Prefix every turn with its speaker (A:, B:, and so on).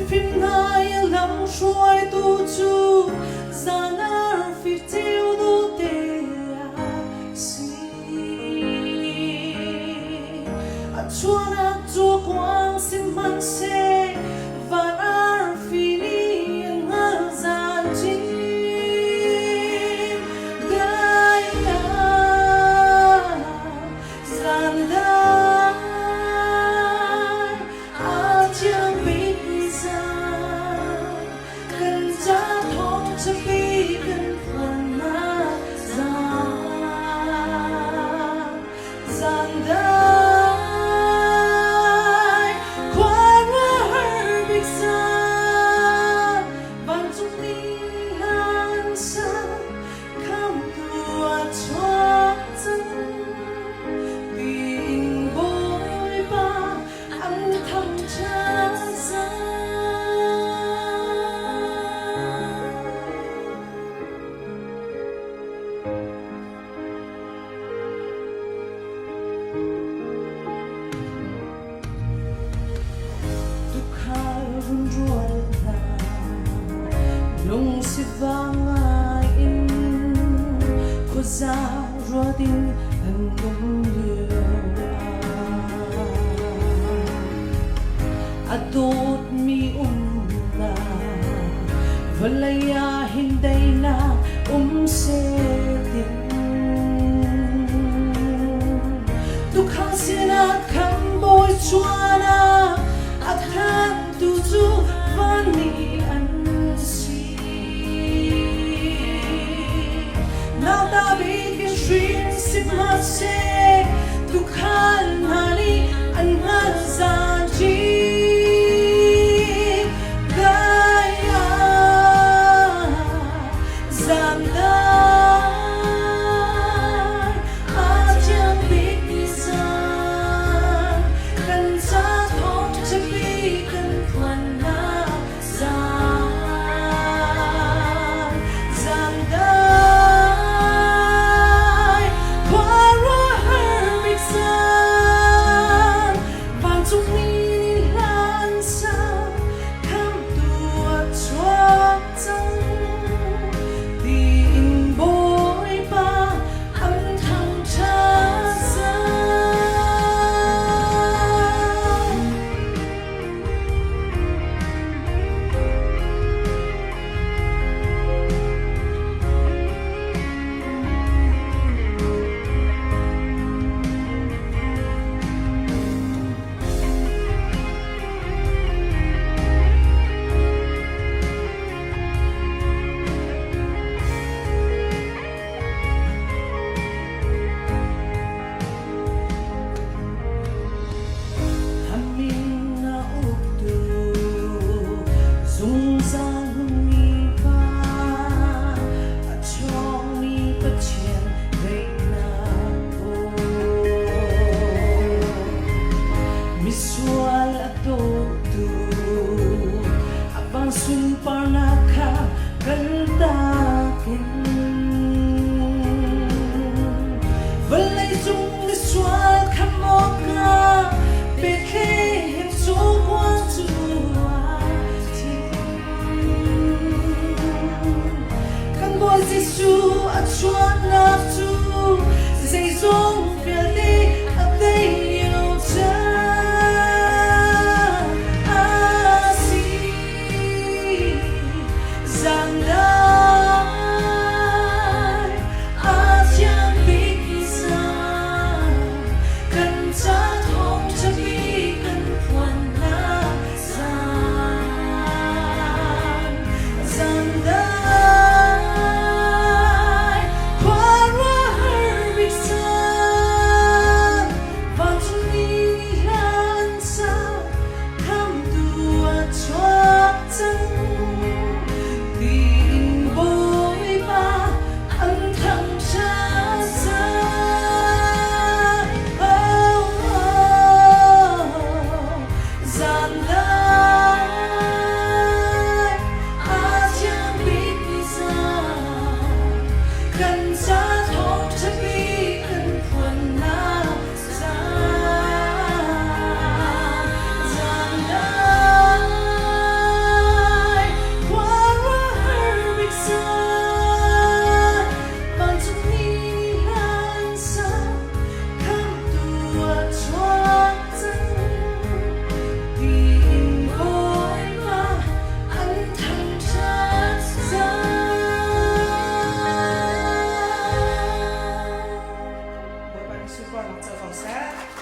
A: Mifim hna i lamhruaitu cu zan arfi ceu dawhte a si. A chuahnak cu kuang sihmanhseh van arfi nih an hngalh zan cim. Dai ah zan dai a thiang bik zan kan ca thawng ṭhapi kan phuannak zan zan dai khuaruahhar bik zan vancungmi hla an sa khamtu a chuak cang tiin Bawipa an thangṭhat cang. Tuukhal runrual hna lungsivang ngai in khuaza ruat in an um lio ah a dawtmi umnak vawlei ah hin daihnak um seh tin tuukhal sinah khan bawi chuan ah a thantu cu vanmi an si. Nauta bik in hrin sihmanhseh tuukhal hna nih an hngalh zan cim. Dai ah zan dai a thiang bik ni zan kan ca thawng ṭhapi kan phuannak zan zan dai khuaruahhar.
B: Bawipa sunparnak co ko seh.